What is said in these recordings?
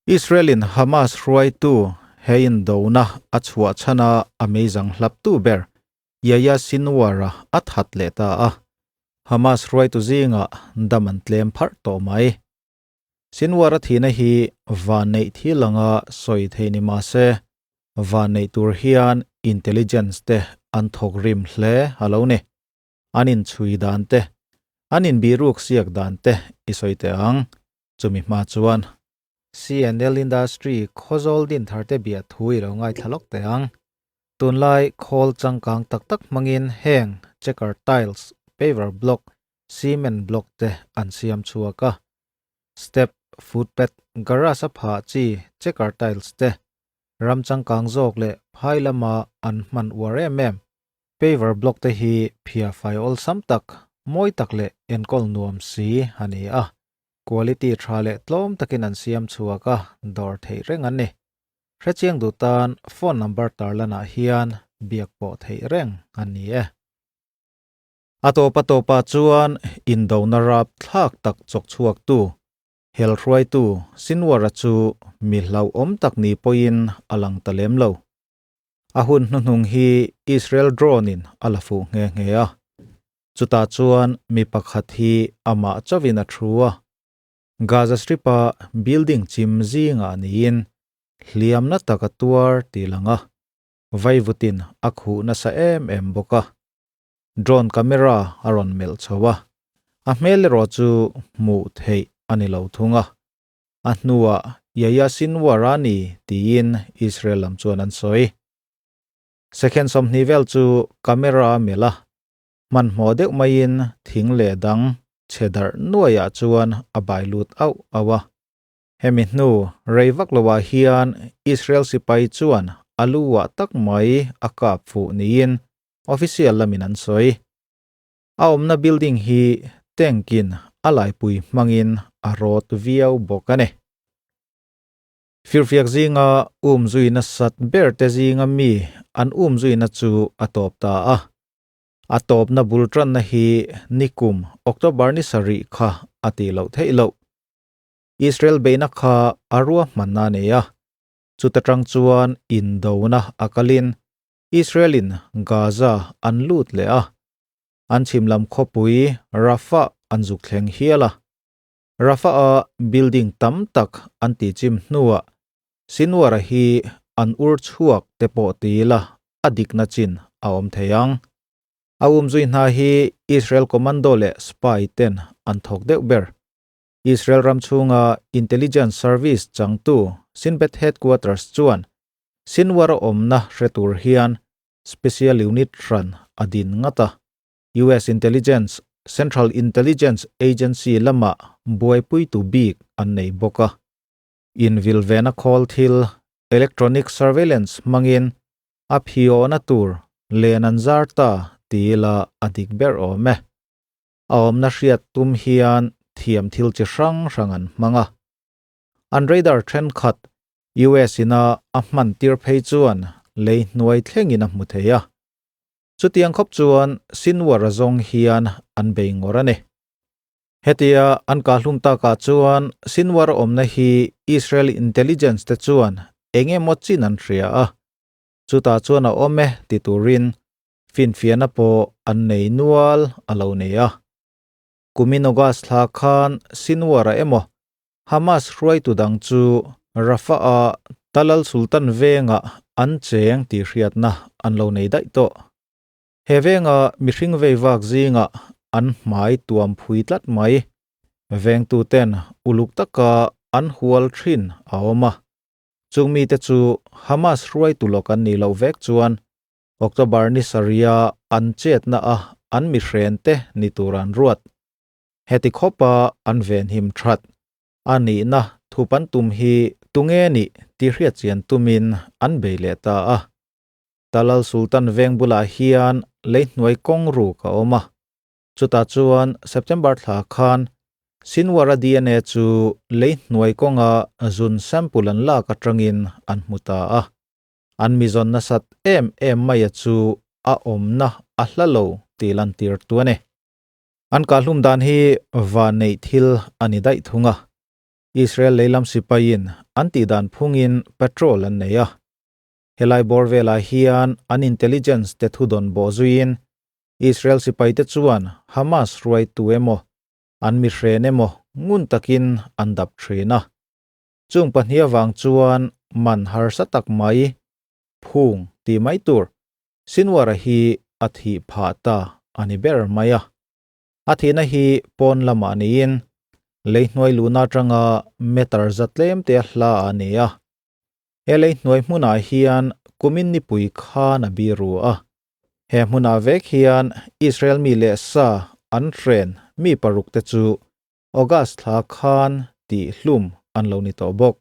Israel-in Hamas hruaitu he indona a chhuah chhana a meizang hlaptu ber Yahya Sinwar-a a that leh ta a, Hamas hruaitu zingah dam an tlem pharh tawh mai. Sinwar-a thihna hi vanneih thil anga sawi thei ni mah se, vanneih tur hian intelligence te an thawk rim hle a lo ni. An inchhui dan te, an inbihruk siak dan te i sawi teh ang. Chumi hma chuan. CNL Industry Khawzawl din thar te bia thu i lo ngaithla lawk teh ang. Tunlai khawl changkang tak tak hmangin heng checker tiles, paver block, cement block te an siam chhuak a. Step, footpath, garage a phah chi checker tiles te ram changkang zawk leh phai lama an hman uar em em. Paver block te hi phiah fai awlsam tak, mawi tak leh enkawl nuam si a ni a. Quality tha leh tlawm takin an siam chhuak a, dawr theih reng an ni. Hrechiang duh tan phone number tarlanah hian biak pawh theih reng an ni e. A tawp a tawpah chuan indona rap thlak tak chawk chhuaktu, hel hruaitu Sinwar-a chu mi hlauhawm tak ni pawhin a lang ta lem lo. A hun hnuhnung hi Israel drone-in a la fuh nghe nghe a. Chutah chuan mi pakhat hi amah chauhin a thu a. Gaza Strip-a building chim zingah niin hliamna tak a tuar tih lang a, vaivutin a khuh nasa em em bawk a. Drone camera a rawn melh chho a, a hmel erawh chu hmuh theih a ni lo thung a. A hnuah Yahya Sinwar a ni tiin Israel lam chuan an sawi. Second 20 vel chu camera a melh a, hmanhmawh deuh maiin thing leh dang chhe darh nuaiah chuan a bai lut auh auh a. Hemi hnu rei vak loah hian Israel sipai chuan a luah tak mai a kap fuh niin official lamin an sawi. A awmna building hi tank-in a laipui hmangin a rawt viau bawk a ni. Firfiak zinga umzui nasat ber te zinga mi an umzuina chu a tawp ta a. A tawpna bul tanna hi nikum October ni sarih kha a tih loh theih loh. Israel beihna kha a ruahmanna a nei a. Chuta tang chuan indona a kalin Israel-in Gaza an lut leh a. An chhim lam khawpui Rafah an zuk thleng hial a. Rafah-a building tam tak an tihchim hnuah Sinwar-a hi an ur chhuak te pawh ti ila a dikna chin a awm thei ang. A umzui hna hi Israel commando leh spy ten an thawk deuh ber. Israel ram chhunga intelligence service changtu Shin Bet headquarters chuan Sinwar-a awmna hre tur hian special unit hran a din ngat a. US Intelligence, Central Intelligence Agency lama buaipuitu bik an nei bawk a. Invilvena khawl thil, electronic surveillance, hmangin a phiawhna tur len an zar ta ti ila a dik ber awm e. A awmna hriat tum hian thiam thil chi hrang hrang an hmang a. An radar thenkhat US ina a hman tir phei chuan lei hnuai thlengin a hmu thei a. Chutiang khawp chuan Sinwar a zawng hian an bei ngawr a ni. Hetia an kahhlum takah chuan Sinwar awmna hi Israel intelligence te chuan eng emaw chin an hria a, chutah chuan a awm e ti turin finfiahna pawh an nei nual a lo nei a. Kumin August thla khan Sinwar-a emaw Hamas hruaitu dang chu Rafah-a Talal Sultan vengah an cheng tih hriatna an lo nei daih tawh. He venga mihring vei vak zingah an hmai tuam phui tlat mai. Vengtuten uluk taka an hual thin a awm a. Chung mite chu Hamas hruaitu lawk an nih loh vek chuan October ni sarih-a an chetna a an mihrente ni tur an ruat. Heti khawpa an venhim that a nihna thup an tum hi tunge nih tih hriatchian tumin an bei leh ta a. Talal Sultan veng bulah hian lei hnuai kawng ruk a awm a. Chutah chuan September thla khan Sinwar-a DNA chu lei hnuai kawnga zun sample an lak atangin an hmu ta a. An mizawn nasat em em maia chu a awmna a hla lo tih lantir tu a ni. An kahhlum dan hi vanneih thil a ni daih thung a. Israel leilam sipaiin an tih dan phungin patrol an nei a. Helai bawr velah hian an intelligence te thudawn bawh zuiin Israel sipaite chuan Hamas hruaitu emaw, an mihren emaw ngun takin an dap thin a. Chung pahnih avang chuan man harsa tak mai, phung tih mai tur, Sinwar-a hi a thih phah ta a ni ber mai a. A thihna hi pawn lamah niin lei hnuai luhna atanga meter za tlem te a hla a ni a. He lei hnuai hmunah hian kumin nipui khan a biru a. He hmunah vek hian Israel mi leh sa an hren mi paruk te chu August thla khan tih hlum an lo ni tawh bawk.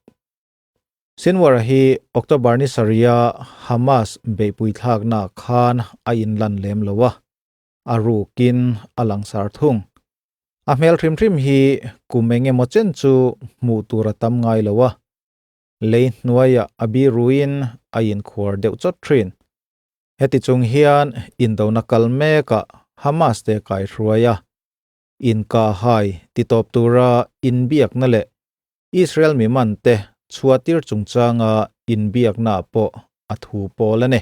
Sinwar hi October ni sarih-a Hamas beihpui thlakna khan a inlan lem lo a, a rukin a langsar thung. A hmel hrim hrim hi kum eng emaw chen chu hmuh tur a tam ngai lo a, lei hnuaiah a biruin a inkhuar deuh chawt thin. Heti chung hian indona kal mekah Hamas te kaihruai a, inkahhai titawp tura inbiakna leh Israel mi mante chhuahtir chungchanga inbiakna pawh a thu pawl a ni.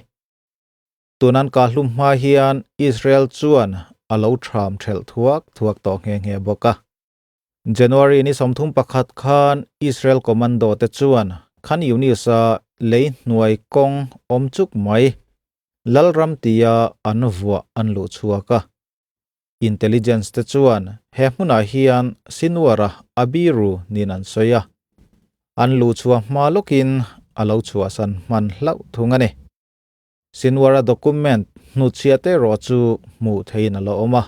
Tunan kahlum hma hian Israel chuan a lo ṭham ṭhelh thuak thuak tawh nghe nghe bawk a. January ni 31 khan Israel commando te chuan Khan Yunis-a lei hnuai kawng awm chuk mai Lalram tia an vuah an luh chhuak a. Intelligence te chuan he hmunah hian Sinwar-a a biru niin an sawi a, an luh chhuah hma lawkin a lo chhuahsan hman hlauh thung a ni. Sinwar-a document hnutchhiah te erawh chu hmuh theihin a la awm a,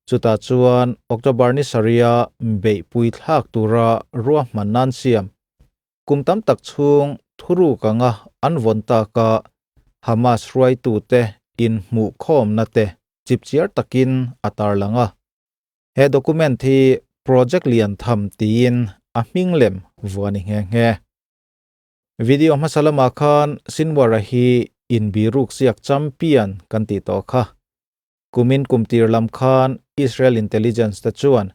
chutah chuan October ni sarih-a beihpui thlak tura ruahman nan siam kum tam tak chhung thuruk anga an vawn taka Hamas hruaitute inhmuhkhawmna te chipchiar takin a tarlang a. He document hi Project Lian Tham tiin a hming lem vua ni nghe nghe. Video hmasa lamah khan Sinwar-a hi inbiruk siak champion kan tih tawh kha. Kumin kumtir lam khan Israel intelligence te chuan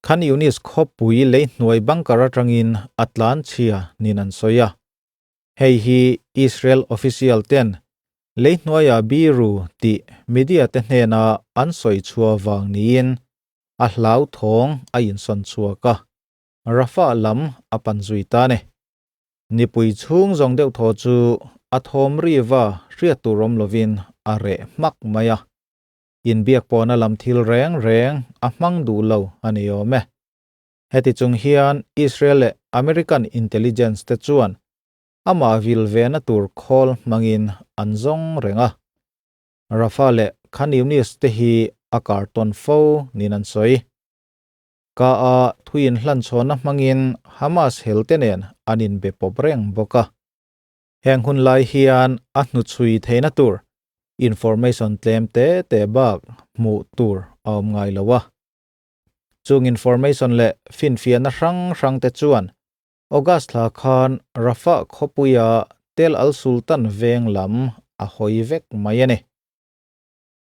Khan Yunis khawpui lei hnuai bunker atangin a tlan chhia niin an sawi a. Hei hi Israel official ten lei hnuaia biru tih media te hnena an sawi chhuah vang niin a hlauthawng a insawn chhuak a, Rafah lam a pan zui ta a ni. Nipui chhung zawng deuh thaw chu a thawm riva hriat tur awm lovin a reh hmak mai a. Inbiak pawhna lam thil reng reng a hmang duh lo a ni awm e. Heti chung hian Israel leh American intelligence te chuan amah vil vena tur khawl hmangin an zawng reng a. Rafah leh Khan Yunis te hi a kar tawn fo niin an sawi. Ka a thui inhlanchhawnna hmangin Hamas helte nen an inbe pawp reng bawk a. Heng hun lai hian a hnuchhui theihna tur information tlem te te bak hmuh tur a awm ngai lo a. Chung information leh finfiahna hrang hrang te chuan August thla khan Rafah khawpuia Tel al-Sultan veng lam a hawi vek mai a ni.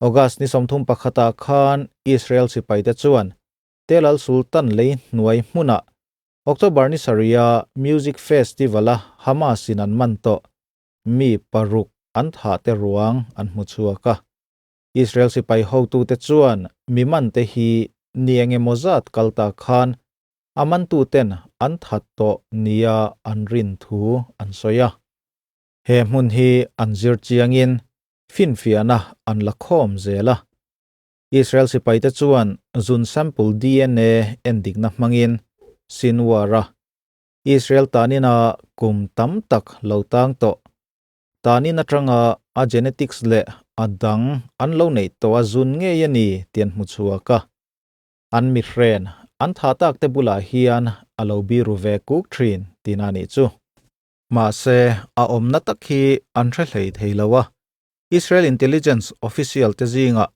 August ni 31 ah khan Israel sipaite chuan Tel al-Sultan lei hnuai hmunah October ni sarih-a Music Festival-a Hamas-in an man tawh mi paruk an thah te ruang an hmu chhuak a. Israel sipai hotute chuan mi mante hi ni eng emaw zat kal ta khan a mantuten an that tawh nia an rin thu an sawi a. He hmun hi an zir chiangin finfiahna an la khawm zel a. Israel sipaite chuan zun sample DNA endikna hmangin Sinwar-a Israel tanina kum tam tak lo tang tawh tanin atanga a genetics leh a dang an lo neih tawh a zun ngei a ni tih an hmu chhuak a. An mihren an tha tak te bulah hian a lo biru ve kuk thin tihna a nih chu. Mahse, a awmna tak hi an hre hlei thei lo a. Israel intelligence official te zingah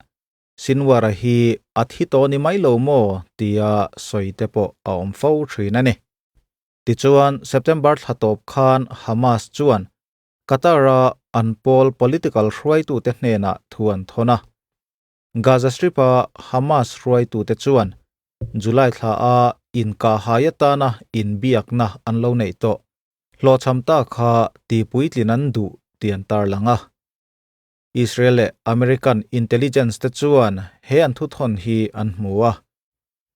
Sinwar-a hi a thi tawh ni mai lo maw tia sawi te pawh a awm fo thin a ni. Tichuan, September thla tawp khan Hamas chuan Qatar-a an pawl political hruaitute hnenah thu an thawn a. Gaza Strip-a Hamas hruaitute chuan July thla-a inkahhai atana inbiakna an lo neih tawh. hlawhchham ta kha tihpuitlin an duh tih an tarlang a. Israel leh American intelligence te chuan he an thuthawn hi an hmu a.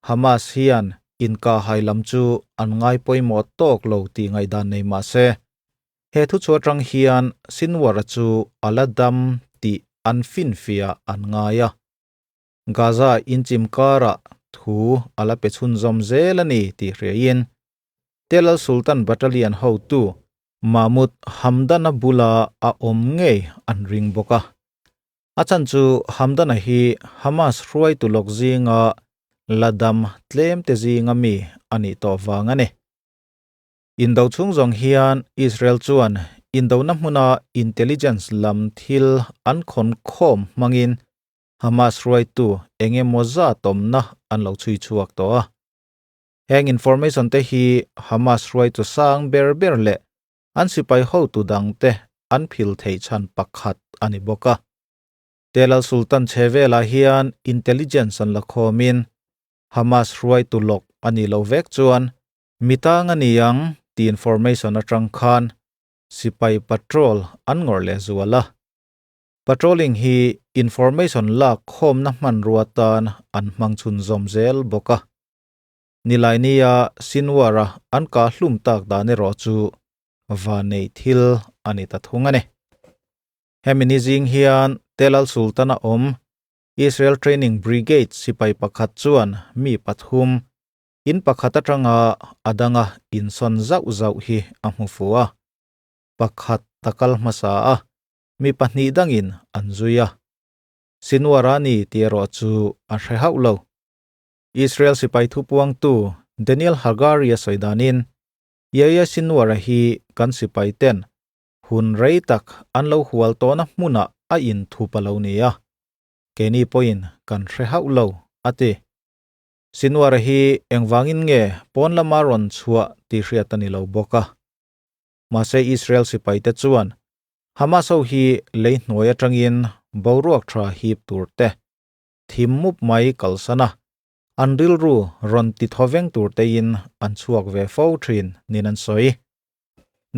Hamas hian inkahhai lam chu an ngai pawimawh tawk lo tih ngaihdan nei mah se, he thuchhuah atang hian Sinwar-a chu a la dam tih an finfiah an ngai a. Gaza inchim karah thu a la pe chhunzawm zel a ni tih hriain Tel al-Sultan Battalion hotu Mahmoud Hamdan-a bula a awm ngei an ring bawk a. A chhan chu Hamdan-a hi Hamas hruaitu lawk zinga la dam tlem te zinga mi a nih tawh vang a ni. Indo chhung zawng hian Israel chuan indona hmuna intelligence lam thil an khawn khawm hmangin Hamas hruaitu eng emaw zat awmna an lo chhui chhuak tawh a. Heng information te hi Hamas hruaitu sang ber ber leh an sipai hotu dangte an phil theih chhan pakhat a ni bawk a. Tel al-Sultan chhe velah hian intelligence an la khawmin Hamas hruaitu lawk a nih loh vek chuan mi tang a ni ang tih information atang khan sipai patrol an ngawrh leh zual a. Patrolling hi information lak khawmna hmanrua tan an hmang chhunzawm zel bawk a. Nilainia Sinwar-a an kah hlum tak dan erawh chu vanneih thil a ni ta thung a ni. Hemi ni zing hian Tel al-Sultan-a awm Israel Training Brigade sipai pakhat chuan mi pathum in pakhat atanga a danga insawn zauh zauh hi a hmu fu a. Pakhat a kal hmasa a, mi pahnih dangin an zui a. Sinwar-a ni tih erawh chu a hre hauh lo. Israel sipai thupuangtu Daniel Hagari a sawi danin, Yahya Sinwar-a hi kan sipai ten hun rei tak an lo hual tawhna hmunah a inthup a lo ni a, keini pawhin kan hre hauh lo, a ti. Sinwar-a hi engvangin nge pawn lama rawn chhuah tih hriat a ni lo bawk a. Mahse Israel sipaite chuan Hamas ho hi lei hnuai atangin boruak tha hip tur te, thim mup mai kalsan a, an rilru rawn ti thaw veng tur tein an chhuak ve fo thin niin an sawi.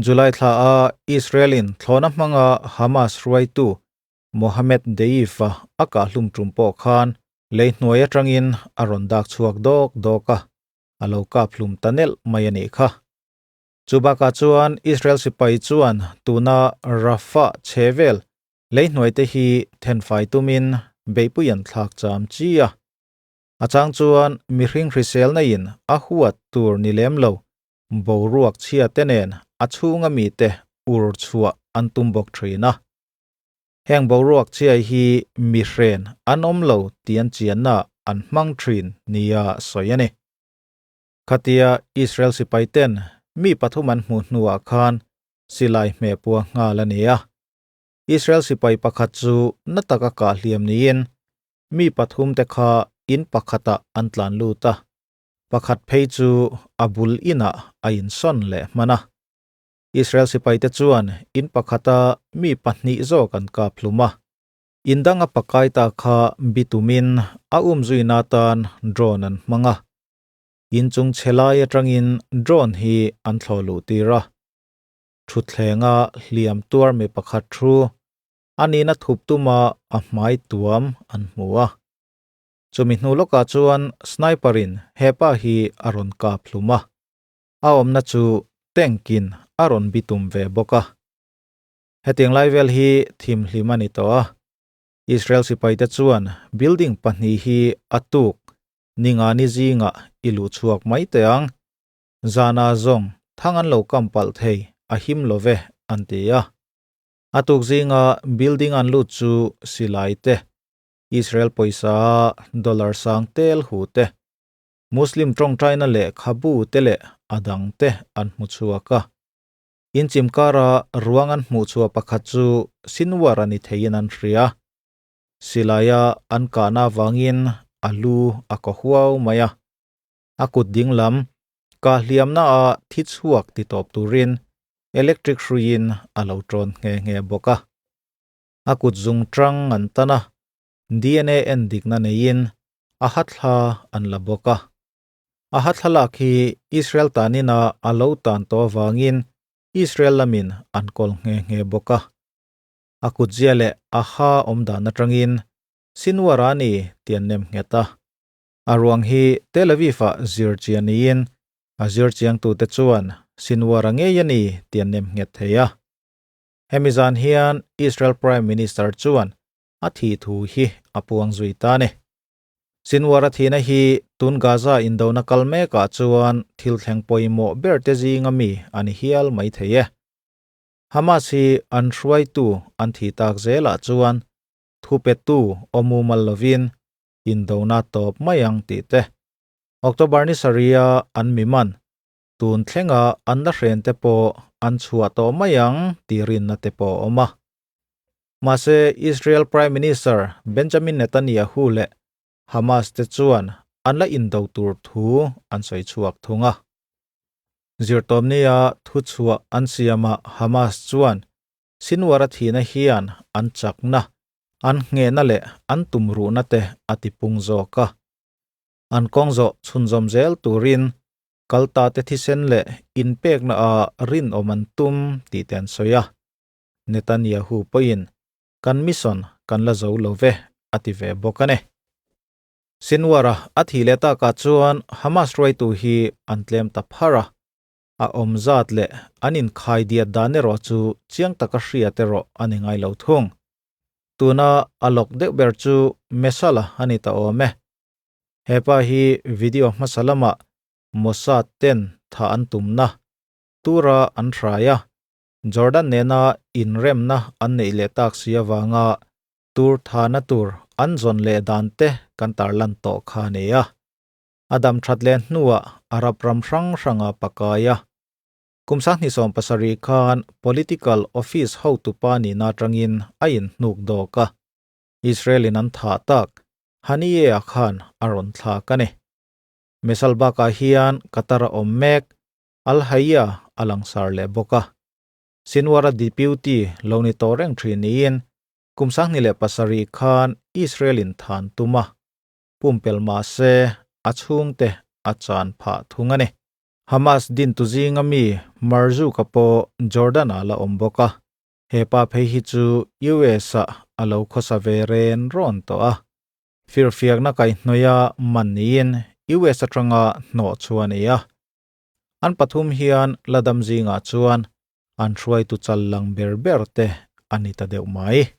July thla a Israel-in thlawhna hmanga Hamas hruaitu Mohammed Deif-a a kahhlum tum pawh khan lei hnuai atangin a rawn dak chhuak dawk dawk a, a lo kap hlum ta nelh mai a nih kha. Chu bakah chuan Israel sipai chuan tuna Rafah chhe vel Leihnuai te hi thenfai tumin beihpui an thlak cham chi a. A chang chuan mihring hriselna in a huat tur ni lem lo, boruak chhia te nen a chhunga mite ur chhuah an tum bawk thin a. Heng boruak chhiai hi mihren an awm lo tih an chianna an hmang thin nia sawi a ni. Khatia Israel sipai ten mi pathum an hmuh hnuah khan silai hmeh pua nghal a ni a. Israel sipai pakhat chu na taka kah hliam niin mi pathum te kha in pakhatah an tlan lut a, pakhat phei chu a bul inah a insawn leh hman a. Israel sipaite chuan in pakhata mi pahnih zawk an kap hlum a, in danga pakai ta kha bitumin a umzuina atan drone an hmang a, inchung chhe lai atangin drone hi an thlawh luh tir a. Thutthlenga hliam tuar mi pakhat thu a nihna thup tuma a hmai tuam an hmu a. Chumi hnu lawkah chuan sniper in hepa hi a rawn kap hlum a, a awmna chu tank in a rawn bitum ve bawk a. Hetiang lai vel hi thimhlim a ni tawh a, Israel sipaite chuan building pahnih hi a tuk ningani zingah i luh chhuak mai teh ang. Zana zawng thang an lo kam palh thei a him lo ve an ti a. A tuk zinga building an lut chu silai te, Israel pawisa a dollar sang tel hu te, Muslim tawngtaina lehkhabu te leh a dang te an hmu chhuak a. Inchim kara ruang an hmuh chhuah pakhat chu Sinwar a ni theiin an hria. Silaia an kahna avangin a lu a kaw huau mai a. A kut dinglam kah hliamna a thi chhuak ti tawp turin electric hruiin a lo tawn nghe nghe bawk a. A kut zung tang an tan a, DNA en dikna neiin a hathla an la bawk a. A hathla lak hi Israel tanina a lo tan tawh avangin Israel lamin an kawl nghe nghe bawk a. A kutzia leh a ha awm dan atangin Sinwar a ni tih an nem nghet a. A ruang hi Tel Aviv-ah zir chian niin a zir chiangtute chuan Sinwar a ngei a ni tih an nem nghet thei a. Hemi zan hian Israel Prime Minister chuan a thih thu hi a puang zui ta a ni. Sinwar a thihna hi tun Gaza indona kal mekah chuan thil thleng pawimawh ber te zinga mi a ni hial mai thei e. Hamas hi an hruaitu an thih tak zelah chuan thupetu aw mumal lovin indona tawp mai ang tih te, October ni sarih-a an mi man tun thlenga an la hren te pawh an chhuah tawh mai ang tih rinna te pawh a awm a. Mahse, Israel Prime Minister Benjamin Netanyahu leh Hamas te chuan an la indo tur thu an sawi chhuak thung a. Zirtawmnia thuchhuah an siamah Hamas chuan Sinwar a thihna hian an chakna, an nghehna leh an tumruhna te a tipung zawk a. An kawng zawh chhunzawm zel turin kalta te thisen leh inpekna ah rinawm an tum tih te an sawi a. Netanyahu pawhin kan mission kan la zo lo ve a ti ve bawk a ni. Sinwar-a a thih leh takah chuan Hamas hruaitu hi an tlem ta phar a, a awm zat leh an inkhai diat dan erawh chu chiang taka hriat erawh a ni ngai lo thung. Tuna a lawk deuh ber chu Mesala a ni ta awm e. Hepa hi video hmasa lamah Mossad ten thah an tumna tura an hrai a, Jordan nena inremna an neih leh tak si avanga tur thana tur an zawn leh dan te kan tarlan tawh kha a ni a. A dam that leh hnuah Arab ram hrang hranga pakai a. Kum 2017 khan political office hotupa nihna atangin a inhnuk dawk a. Israel-in an thah tak Haniyeh-a khan a rawn thlak a ni. Mesal bakah hian Qatar-a awm mek Al-Hayya a langsar leh bawk a. Sinwar-a deputy lo ni tawh reng thin niin kum 2007 khan Israel-in than tum a, pumpelh mah se a chhungte a chan phah thung a ni. Hamas dintu zinga mi Marzouk-a pawh Jordan-ah la awm bawk a, he pa phei hi chu US-ah a lo khawsa ve ren rawn tawh a. Firfiakna kaihhnawih a man niin US atanga hnawh chu a ni a. An pathum hian la dam zingah chuan an hruaitu chal lang ber ber te a ni ta deuh mai.